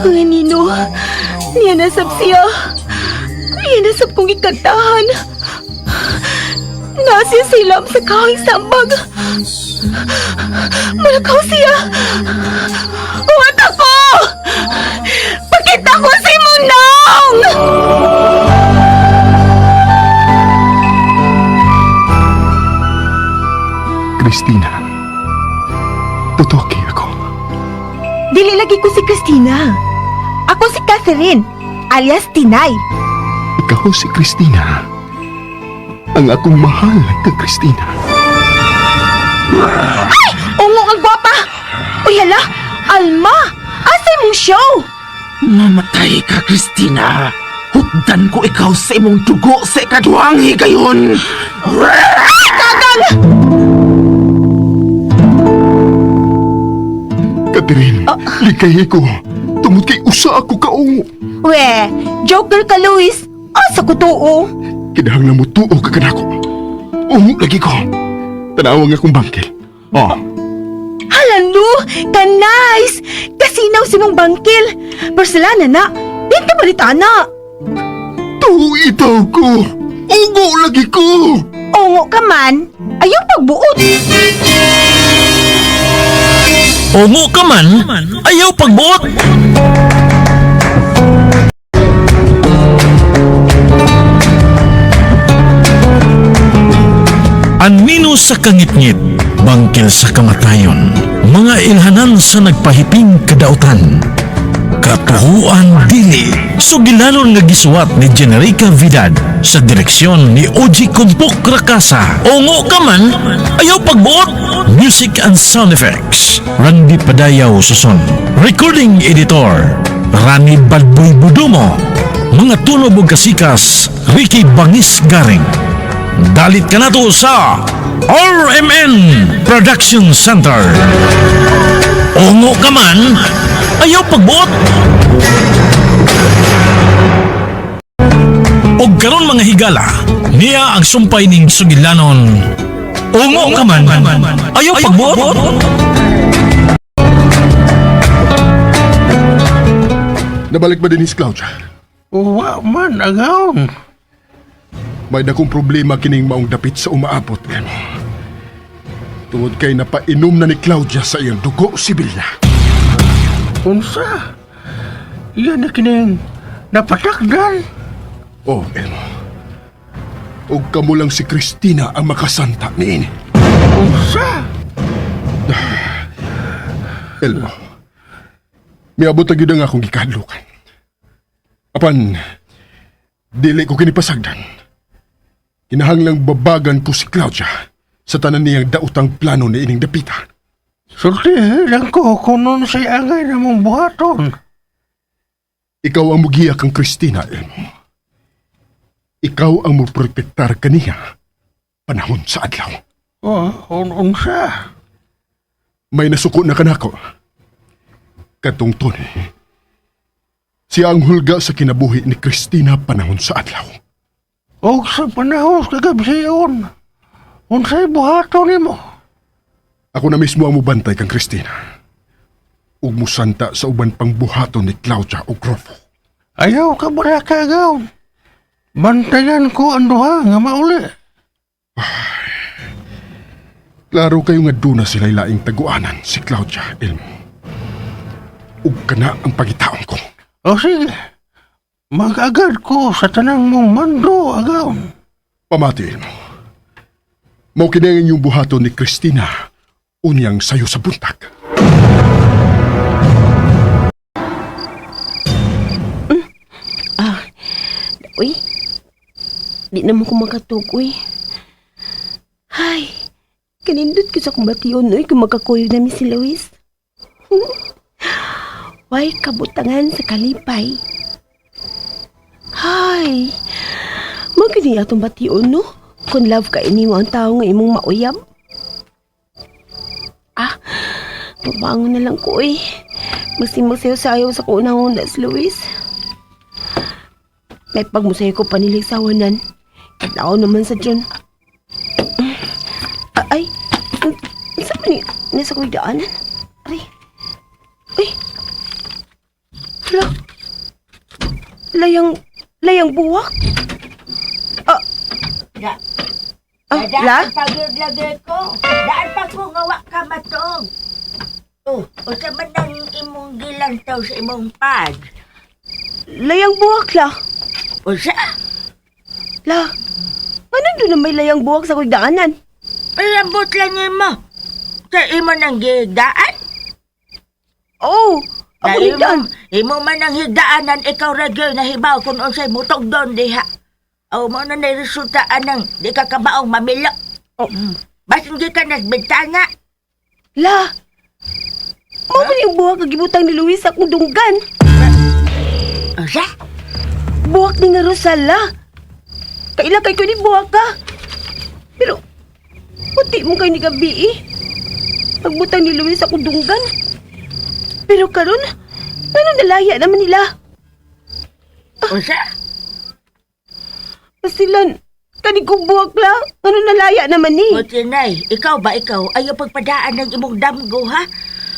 Ay, Nino. Niya nasab siya. Niya nasab kong ikantahan. Nasiya silam sa kahing sambag. Malakaw siya. Huwag ako! Pakita ko si Munong! Christina, tutoki ako. Dili lagi ko si Christina. Ako si Catherine, alias Tinay. Ikaw si Christina. Ang akong mahal ka, Christina. Ungo ang gwapa! Uy, hala! Alma! Asa mong show? Mamatay ka, Christina. Hukdan ko ikaw sa imong dugo sa ikaduhang higayon. Catherine, likay ko. Tungod kay usa ako kaungo. We, joker ka, Luis. Asa ko tuo? Kinahanglan mo tuo ka kanako. Ungo lagi ko. Tanawang akong bangkil. Oh, Hala no! Ka-nice! Kasinaw si mong bangkil. Porcelana na. Dito balita na. tuo itaw ko. Ungo lagi ko. Ungo ka man, ayaw pagbuot. Ungo ka man, ayaw pagbuot. Anino sa kangitngit, bangkil sa kamatayon, mga ilhanan sa nagpahiping kadautan. Katuhuan dili, sugilanon nga gisuwat ni Generica Vidad sa direksyon ni Oji Kumpok Rakasa. Ungo ka man, ayaw pagbuot. Music and sound effects, Randy Padayaw Suson. Recording editor, Rani Badboy Budumo. Mga tunog ug kasikas, Ricky Bangis Garing. Dalit ka na to sa RMN Production Center. Ungo ka man, ayaw pagbuot. Og karon mga higala, niya ang sumpay ning sugilanon. Ungo ka man, ayaw pagbuot. Nabalik ba din si Claudia? Wa man, agaw. May dakong problema kining maong dapit sa umaabot. Elmo. Tungod kay napainom na ni Claudia sa iyang dugo si Bella. Unsa? Iyan na kining napatakdan. Oh, Elmo. Og kamo lang si Christina ang makasanta niini. Unsa? Elmo. Miabot na gyud ang akong gikahadlukan. Apan, dili ko kini pasagdan. Kinahanglang babagan ko si Claudia sa tanan niyang daotang plano ni ining dapita. Sultihin lang ko kung nun say angay na mong buhaton. Ikaw ang mugiya kang Christina, Elmo. Ikaw ang muprotektar kaniya panahon sa adlaw. Oh, unsa? May nasuko na kanako. Katong Tony. Siya ang hulga sa kinabuhi ni Christina panahon sa adlaw. Og sa panahon sa kagabsiyon, unsay buhaton nimo? Ako na mismo ang mubantay kang Christina. Ug musanta sa uban pang buhaton ni Claudia ug Rofo. Ayaw ka ba kagaw? Bantayan ko ang duha nga mauli. Klaro kayo nga duna sila laing taguanan si Claudia, Elmo. Ug kana ang pagitaon ko. O sige, mag-agad ko sa tanang mong mando agaw. Pamati, Elmo. Mao kini ang inyong buhaton ni Christina unyang sayo sa buntag. Uy, di naman ko makatug, uy. Ay, kanindot ko sa kumbation, uy, kung magkakuyog namin si Luis. Way, kabutangan sa kalipay. Hay, magkini atong bation, no? Kung love ka ini mo ang tao nga imong mauyab. Ah, pabangon na lang ko, uy. Magsimagsayo-sayo sa kunang-una si Luis. May pagmusayo ko panilig sa wanan. Kadlaw naman sa John. Ah, ay, saan man ni? Nasa ko'y daanan? Aray. Uy. Hala. Layang, layang buwak. Ah. Da. Ah, Daan la? pa gyud lagi ko. Daan pa ko nga wa ka matuog. Oh, unsa man ang imong gilantaw sa imong pad? Layang buwak, la. Unsa? La. Ano doon na may layang buwak sa kugdaanan? Lambot lang nimo. Sa imo nang gigdaan? Oh, ako Na ni daan. Imo man ang higdaanan, ikaw ra gyud nahibaw kung unsay mutog doon diha. O mo na nay resulta anang di ka kabaong mamilo. Oh. Basin di ka nagbintana. La. Mao man yung buwak nga gibutang ni Luis sa akong dunggan. Unsa? Buwak ni nga Rosala. Kaila kay ko ni buwak ka. Pero, puti mo kay ni gabi eh. Pagbutang ni Luis akong dunggan. Pero karon, ano nalaya naman nila? Unsa? Basilan, kani kong buwak la. Ano nalaya naman ni? O tinay, ikaw ba ikaw ayaw pagpadaan ng imong damgo ha?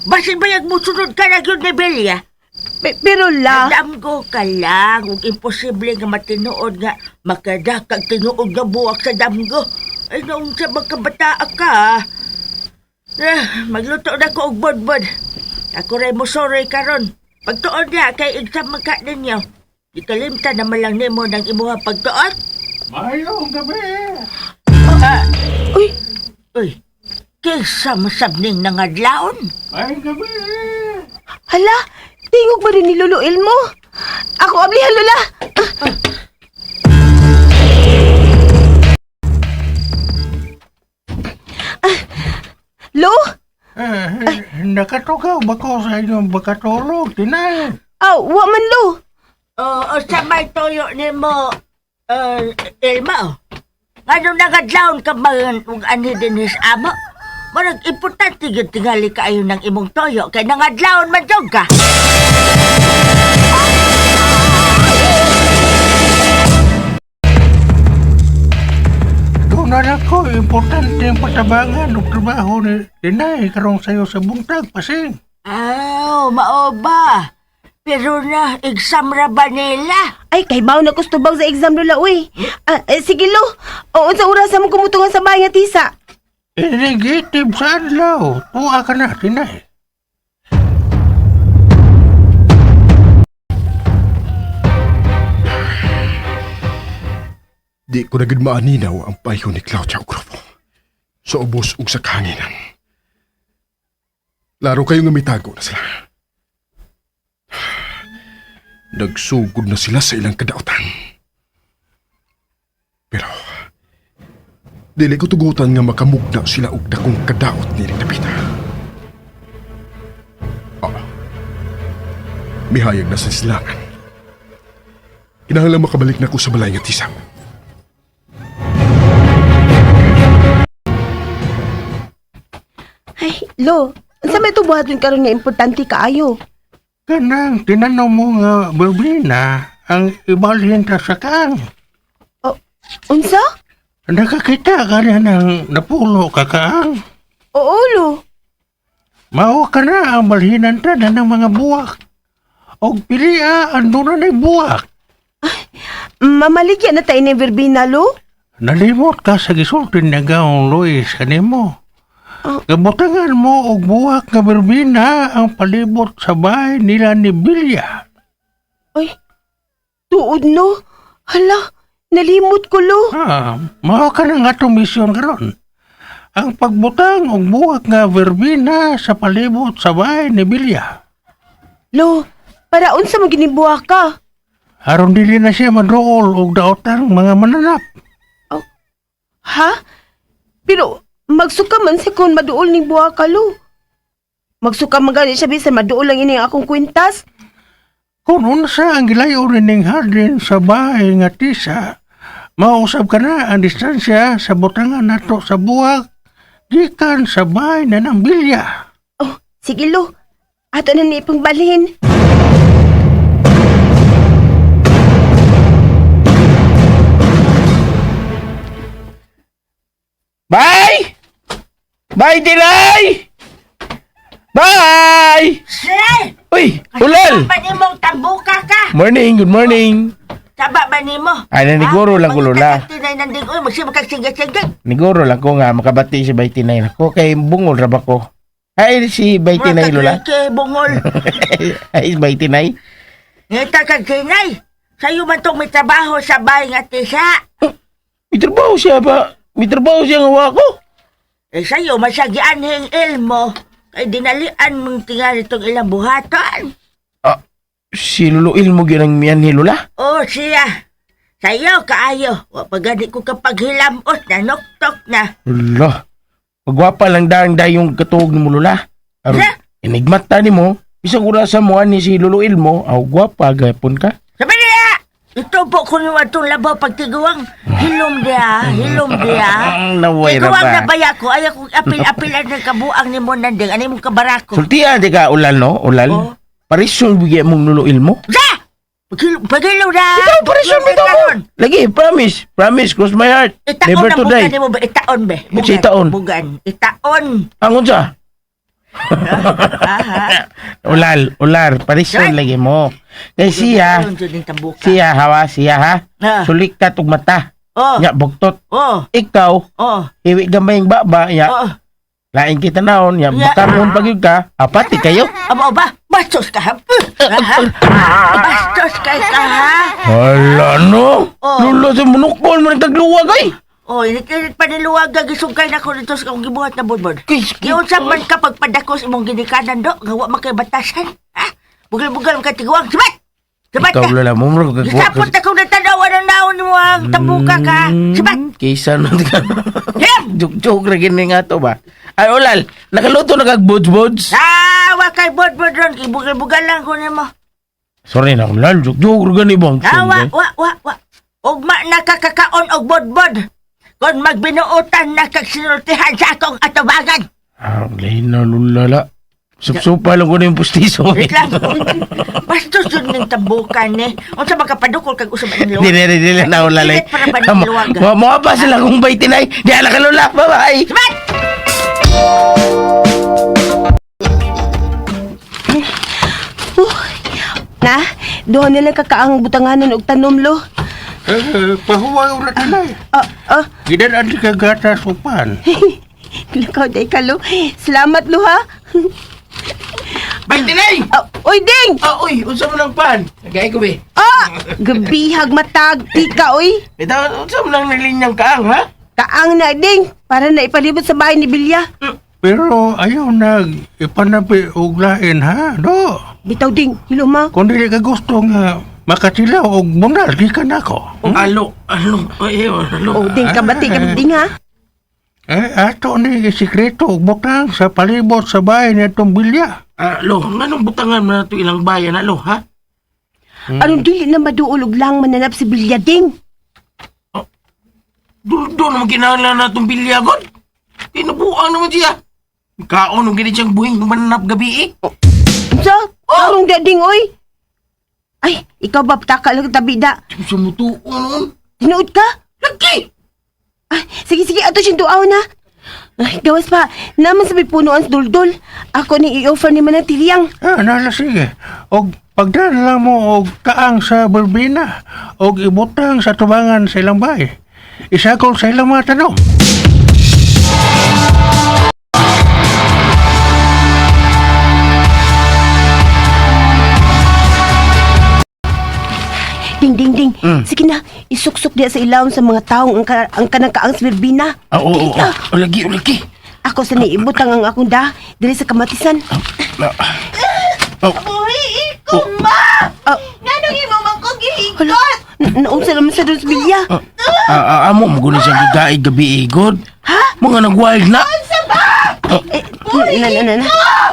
Basin bayag mo sunod ka na gyud ni Belia? Pero la, Damgo ka lang, ug imposible nga matinuod nga makadakag tinuod nga buwak sa damgo. Ay noong sa magkabataa ka. Ah, magluto na ko og bodbod. Ako ray mo sorry karon. Pagtuon niya kay exam man ka ninyo. Ikalimta naman lang nimo ng imuha pagtuon. Mayong gabi. Ah, uy, uy, kinsa masabning nangadlaon? Mayong gabi. hala, tingog ba rin ni Lolo Elmo? Ako ablihan, Lola. Ah. Lo? Eh, nakatugaw ba ko sa inyong bakatulog, tinay? Aw, wa man lo. Oo, sa may toyo nimo, Elma, oh. Ngano nangadlaon ka man ug anhi dinhi sa amo? Murag importante gyud tingali kaayo ng imong toyo kay nangadlaon man jud ka. Doon na lang ko, importante ang patabangan ng trabaho ni Tinay karong sayo sa buntag, pasing. Aw, mao ba? Pero na, exam ra ba nila? Ay, kay baw na kustubang sa exam lola, uy. Ah, eh, sige lo. Oo, sa oras mo kumutungan sa bahay nga tisa. Eh, negative sa adlaw. Tuwa ka na, Tinay. Di ko na gid maaninaw ang payo ni Claudia ug grupo. Sa ubos ug sa kahanginan. Laro kayo nga mitago na sila. Nagsugod na sila sa ilang kadautan. Pero, dili ko tugutan nga makamugna sila og dakong kadaot ni Napita. Oo. Mihayag na sa silangan. Kinahanglan makabalik na ko sa balay nga tisang. Ay, lo. Unsa may tubuhaton karon nga importante kaayo? Kanang tinanaw mo nga Berbina ang ibalhin ta sa kaang. Oh, unsa? Nakakita ka na ng napulo ka kaang. Oo, lo. Mao ka na ang balhinan ta na ng mga buwak. Og pilia ang doon na buwak. Mamaligya na tayo ni Verbina, lo. Nalimot ka sa gisulti na gaong Luis kanimo. Oh. Gabutangan mo og buwak nga berbina ang palibot sa bahay nila ni Bilya. Ay, tuod no. Hala, nalimot ko, lo. Ah, mao ka na nga atong misyon karon. Ang pagbutang og buwak nga verbena sa palibot sa bahay ni Bilya. Lo, para unsa man ginibuha ka? Aron dili na siya madrool og daotang mga mananap. Ha? Pero magsuka man si kon maduol ning buha ka, lo. Magsuka man gani siya bisan maduol lang ini ang akong kwintas. Kung unsa ang gilayo ning hardin sa bahay nga tisa, mausab ka na ang distansya sa butangan nato sa buwak gikan sa bahay na ng Bilya. Oh, sige lo. Ato na ni ipangbalhin. Bye! Bye, Dilay! Bye! Sir! Uy, ulal! Ba nimo tambuka ka? Morning, good morning. Saba ba nimo? Ay, naniguro lang ko, Lola. Tinay nanding oy, magsima kag singgit-singgit. Niguro lang ko nga makabati si Bay Tinay nako kay bungol ra ba ko. Ay si Bay Tinay Lola. Kay bungol. Ay Bay Tinay. Ngita kag tinay. Sayo man tong may trabaho sa bahay nga tisa. May trabaho siya ba? May trabaho siya nga wa ko. Eh sayo man siya gianhing ilmo. Kay dinalian mong tingali itong ilang buhaton. Ah, si Lolo Ilmo gyud ang miyan ni Lola. Oh, siya. Sayo kaayo. Wa pa gani ko kapag hilamos na noktok na. Lola. Pagwapa lang dang dayong katuog ni mo Lola. Aron Ha? enigmat ta nimo. Bisag ura sa mo ani si Lolo Ilmo, aw gwapa gapon ka. Sabi niya! Itubo ko niyo atong labaw pagtiguang. Hilom diya, hilom diya. Naway ra Tiguang ba? na baya ko. Ayaw kong apil-apilan ng kabuang ni mo nanding. Ano mong kabarako? Sultian di ka ulal no, ulal. Oh. Parisyon bigay mong Lolo Ilmo. Sa! Pagilo na! Ikaw, parisyon bitaw mo. Lagi, promise. Promise, cross my heart. Itaon Never ang to bugan die. ni mo ba? Itaon be. Unsa itaon? Bugan. Itaon. Ang unsa? Aha. Ulal, ular, parisyon Right. lagi mo. Kay siya, Itaon jud ning tambuka. siya hawa, siya ha. Ah. Sulikat og mata. Oh. Nya buktot. Oh. Ikaw, Oh. hiwi gamay yung baba, nya. Oh. Lain kita naon, nya Ya. bakaron pag yun ka, apati kayo. Aba ba? Bastos ka ha? Aha. Bastos kay ka ha? Hala no. Oh. Lula sa munukol mo nagtagluwag ay. Oh, init-init pa niluwag gisugkay na ko dito sa akong gibuhat na budbud. Kay, Giunsa man ka pagpadakos imong ginikanan do, nga wa man kay batasan. Ha? Bugal-bugal man kay tiguang. Sibat! Sibat Ikaw ka! lula mo murag Gisapot na kong natanaw anong naon mo ang tambuka ka. Sibat! Kaysa nun ka. Him! Joke-joke ra gini nga to ba? Ay ulal, nakaluto na kag buds-buds. Ah, wa kay budbud ron, gibugal-bugal lang ko nimo. Sorry na ulal, joke-joke ra gani bang. Ah, wa, wa, wa, wa. Ugma na ka kakaon og budbud. Kung magbinuotan na kag sinultihan sa akong atubangan. Ah, lain na lulala. Supsupa lang ko na yung pustiso. Wait lang. Bastos yun ng tambukan ni. Unsa makapadukol kag usab ang Di na, di na, na ulal. Init para ba ng luwag? Mga pa sila kung bay tinay. Di ala ka lula. Bye-bye. Sibat! Na, duha na lang kakaang butanganan og tanom lo. Eh, pahuway ura tinay. Ah, ah, Gidan di ka gatas upan. lakaw day ka lo. Salamat lo ha. Bay tinay! Ah, oy ding. Ah, uy, unsa mo nang pan? Nagay ko be. Ah, gabihag matag tika oy. Bitaw, unsa mo nang nalinyang kaang, ha? Kaang na ding para na ipalibot sa bahay ni Bilya. Pero ayaw nag ipanabi og lain ha, do. Bitaw ding, hilo ma. Kung dili ka gusto nga makatilaw og bunal, gikan ako. Alo, alo, ay, alo. Oh, ding kabati ka ding ha. Eh, ato ni isikreto og butang sa palibot sa bahay ni atong bilya. Alo, nganong butangan man nato ilang bayan, alo, ha? Anong dili na maduol og lang mananap si Bilya ding. Duldo naman kinahanglan na itong bilyagon. Kinubuang naman siya. Kaon, nung gini siyang buhing mananap gabi eh. Unsa? Karong da ding oy. Ay, ikaw ba taka lang tabi da. Sumutuon noon. Tinuod ka? Lagi! Ay, sige sige ato siyang duaw na. Ay, gawas pa. Naman sa may punuan sa duldul. Ako ni i-offer ni Manang Tiliyang. Ah, nala sige. Og pagdala mo og kaang sa berbina og ibutang sa tubangan sa ilang bahay. Isakol sa ilang mga tanom. Ding, ding, ding. Sige na, isuksok diya sa ilawom sa mga taong ang, ka, ang kanang kaang sa Berbina. Ah, oo, Dili oo. ka. Oh, lagi, oh, lagi. Ako sa niibutang ang akong da, dili sa kamatisan. Ah, oh, Buhi ko, ma! Ah. Nganong imo man ko gihigkot? Hala, naunsa naman sa doon sa bilya. ah, ah, amo, magulo siyang gigaig gabi eh, god. Ha? Mga nag-wild na. Eh, na, na, na, na.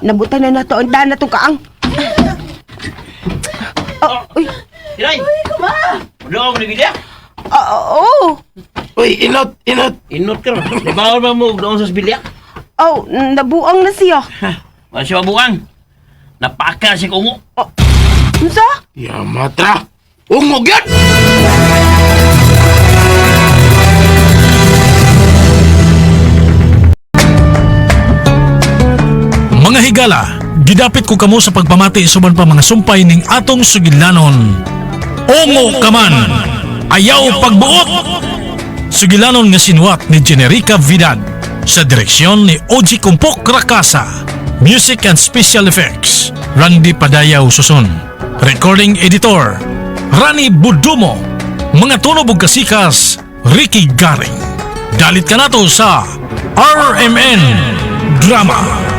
Nabutan na nato ang dana tong kaang. Oh, uy. Tinay! Doon ni Bilya? Ah, oh. Uy, inot, inot. Inot ka ron. Bawal ba mo doon sa Bilya? Oh, nabuang na siya. Wala siya mabuang. Napaka siya kungo. Unsa? Yamatra. Ungog yan! Mga higala, Gidapit ko kamo sa pagpamati sa uban pa mga sumpay ning atong sugilanon. Ungo ka man, ayaw pagbuot! Sugilanon nga sinuwat ni Generica Vidad sa direksyon ni Oji Kumpok Rakasa. Music and Special Effects, Randy Padayaw Suson. Recording Editor, Rani Budumo. Mga tunob ug kasikas, Ricky Garing. Dalit ka nato sa RMN Drama.